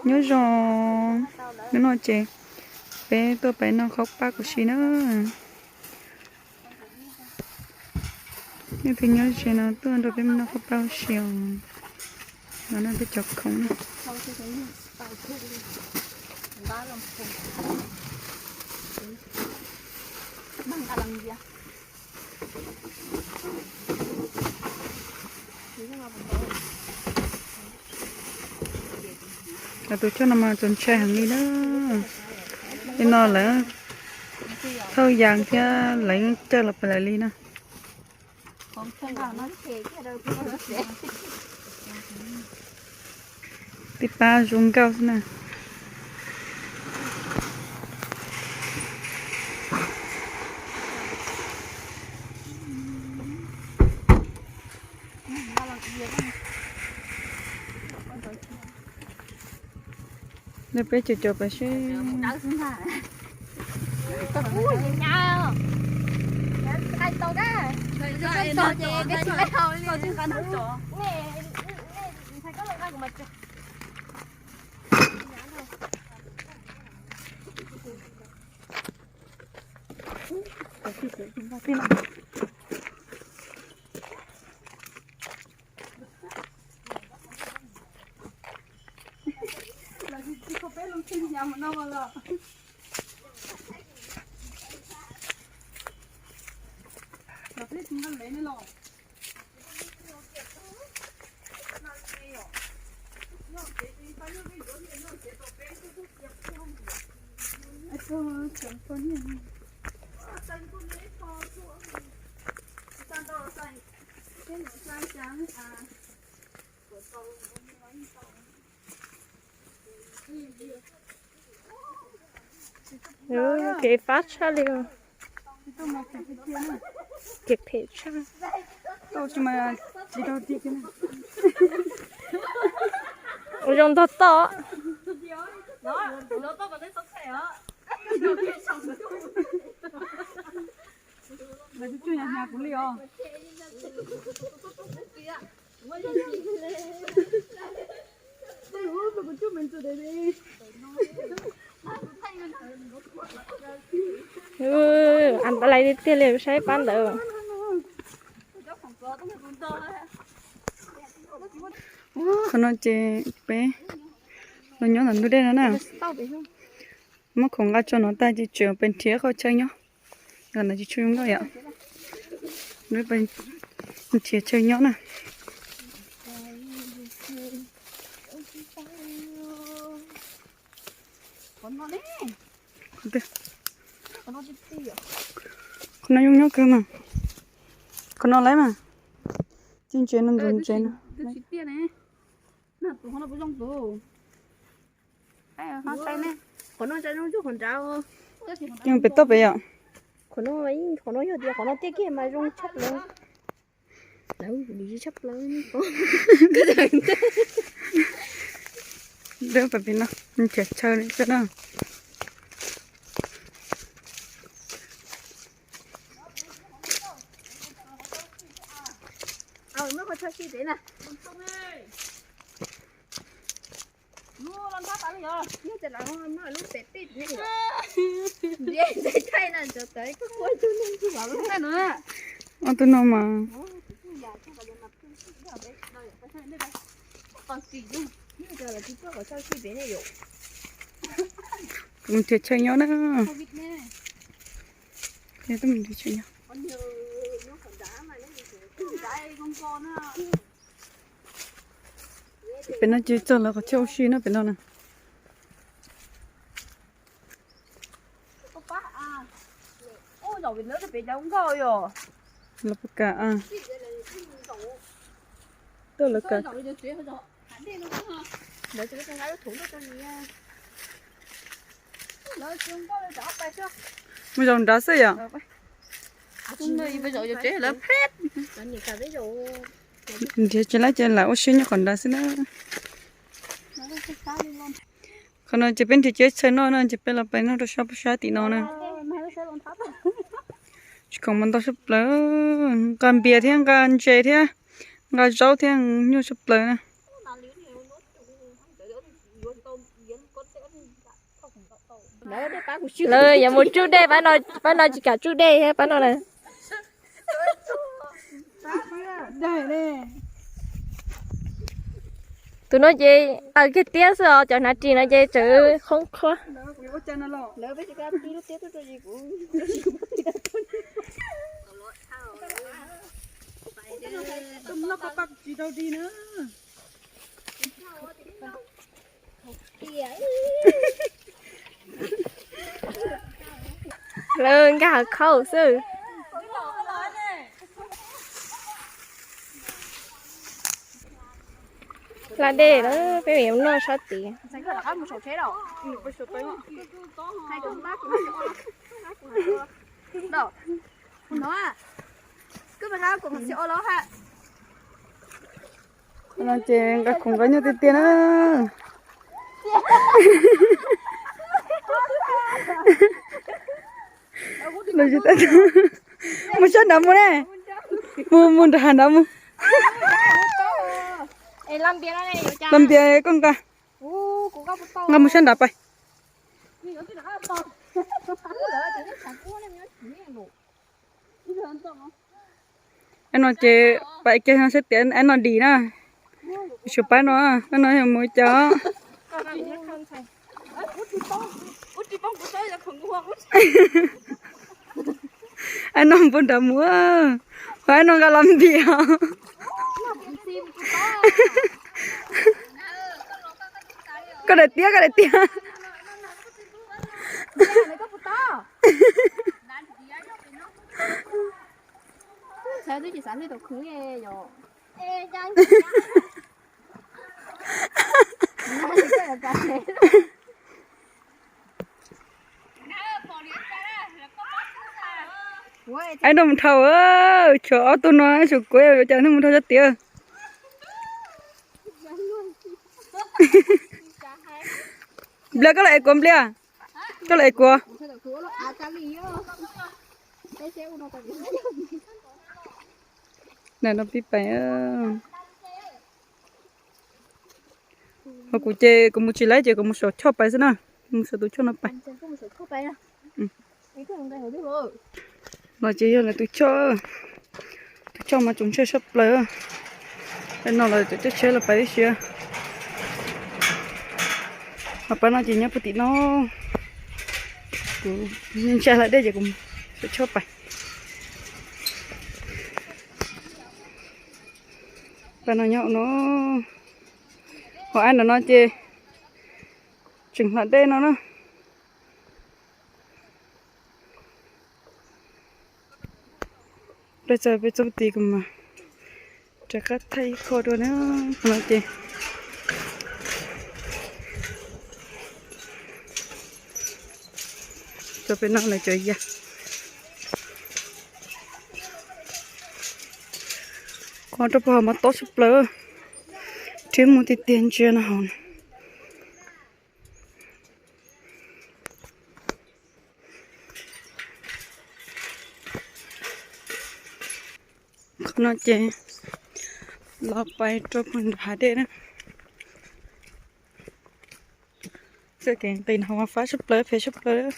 Nyob zoo, hnub no ces peb tuaj pem noj qhaub pab kuv si na. Leej twg nyob ze no tuaj nrog peb noj qhaub pab ua si os. Los noj peb cov khoom na. Cov tus choj no mas txaus ntshai heev li na. Li no lawv thauj yas thiab lawv coj los pem lawv li na. Tib pab zoo nkauj xwb na. Nrog peb caum caum pais seb. Kev fab tshaj li os. Kev phem tshaj. Ua zoo ntog toj. Antalais tiag tiag li saib pab ntawd. Qhov no ces peb los nyob ntawm ntug dej no na. Muab khoom nqa tso no tag ces tseem peb nrhiav qhov chaw nyob. Qhov no tsis tshua zoo nkauj yom. Peb nrhiav chaw nyob na. Qhov no zoo nyob kawg mas. Qhov no lawm mas. Tsis ntse no ntse ntse no. Yeej pem toj pem yom. Qhov no, qhov no yog tias qhov no tiag kiag mas zoo tshaj plaws. Lawv tshaj plaws. Lawv pem pem no nrhiav chaw li xwb na. Ob tug no mas. Kuv mus nrhiav chaw nyob na. Kuv mus nrhiav chaw nyob. Pem no ces txog lawv qhov chaw ua si no pem no na. Lawv puas kam? Tuaj lawv kam. Mus zaum nrad xwb yom. Nrhiav tsis laib ces lam ua siab nyob qhov nrad xwb na. Qhov no ces peb nrhiav tsis laib chaw noj no ces peb los pais noj rau sab pab sab tim no na. Tsis khoom mas ntau sab plaws, nqa npias thiab nqa ntses thiab nqa zaub thiab nyuaj sab plaws na. Lawv yuav mus tsuj dej, pab no tsis kam tsuj dej thiab pab no na. Tus no ces aws kiag tiab xwb os, cov hnav ris no ces tseem khoob qhuab. Lawv nkag hav khaub xwb. Hla dej lawm, peb yuav noj sab tid. No ces nqa khoom nqa nyiaj tiag tiag na. Mus sab nrad mus ne. Mus, mus nram hav nrad mus. Los ntiav koj nqa. Nqa mus sab nrad pais. Aib no ces pais kiag no sab tias aib no dim na. Tshuav pab no, pab no yog mus cas. Aib no npau nrad mus, ho aib no nqa los npias. Koj daim tiab, koj daim tiab. Aib no mus dhau, tshuav ob tug no, tshuav kuv, ua cas nej mus dhau sab tid. Nplias, koj los ev kuv, Nplias. Koj los ev kuv. Ho kuv ces kuv mus tsis laib ces kuv mus saum choj pais xwb na. Mus saum tus choj no pais. Los ces yog lawv tus choj, tus choj mas tsoos ntshai sab plaws. Peb no los cov caij tsheb los pais tib si. Ho pab no ces nyob puag tim no. Kuv ntshai hlais dej ces kuv saum choj pais. Pab no nyob no. Ho aib no no ces tseem hlais dej no na. Peb txog peb txoj tid kuv mam rov qab thaij ib qho dua na. Qhov no ces cov pem no lawv cov yas. Qhov rau puag hauv mas tob tshaj plaws, rhiab mus tiag tiag ntsia no hauv. Qhov no ces los pais rau puag nram hav dej na. Txoj kev nqis no mas fab tshaj plaws, phem tshaj plaws.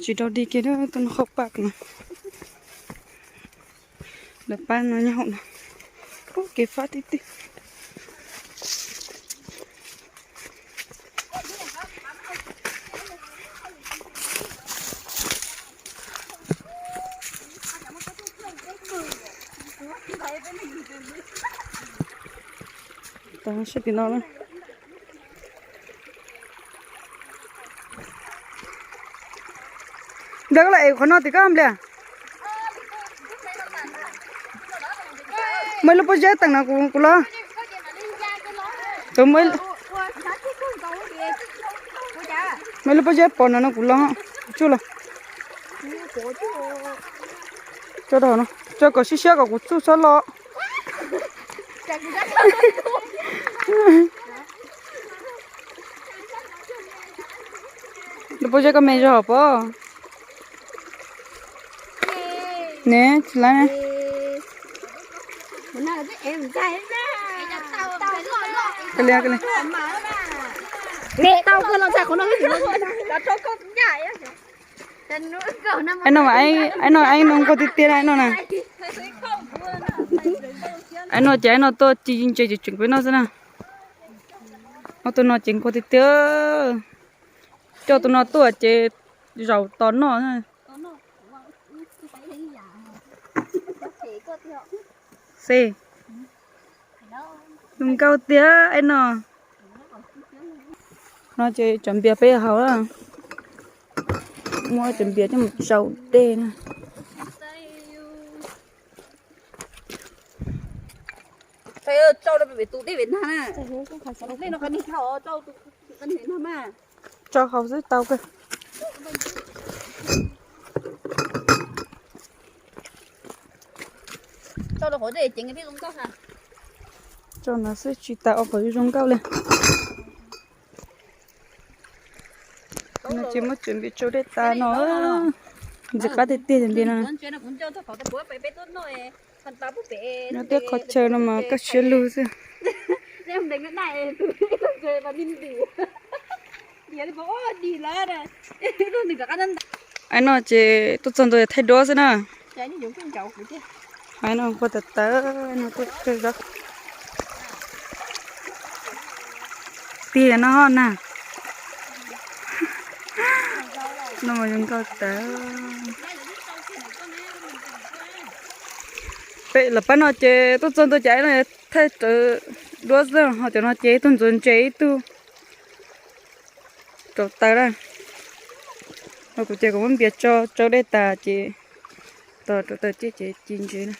Tsis rau dig kiag, tuaj noj qhauv paj no. Lawv pab no nyob hauv no. Ub, kev fab tiag tiag. Sab tim no na. Nplej, koj los ev qhov no tim koj, Nplej. Muaj ib lub pob zeb teem no kuv los. Muaj ib lub pob zeb pom no no kuv los, kuv tsuj los. Tso rau hauv no, tso kom siab siab kom kuv tsuj txhob los. Lub pob zeb koj me zog hauv pob. Ne, tsis laib ne. Aib no, aib no, aib no nqua tiag tiag na, aib no na. Aib no ces aib no tuaj ci ntses tseem tseem peb noj xwb na. Ob tug no ces nqua tiag tiag. Coj tus no tuaj ces zaum tos noj. Xi, zoo nkauj tiag aib no. No ces cov npias peb haus, muab cov npias coj mus tsau dej na. Tsau haus xwb tau kawg. Tsau no xwb tsis tas ua qhov zoo nkauj li. No ces muab cov npias tsau dej tas no, ntxim qab tiag tiag cov npias no. Nyob tib qhov chaw no mas kaj siab lug xwb. Aib no ces tuaj txog ntua thaij duab xwb na. Aib no nqua tawv tawv no tuaj kawg zog. Tiag no na. No mas zoo nkauj tawv. Peb lawv pab no ces tuaj txog ntua ces aib no thaij rawv duab xwb, ho cov no ces ib tug ntxuav ntses ib tug rauv taws na. Ho kuv ces kuv muab npias tso tsau dej tas ces tos rauv taws ciaj ces ci ntses na.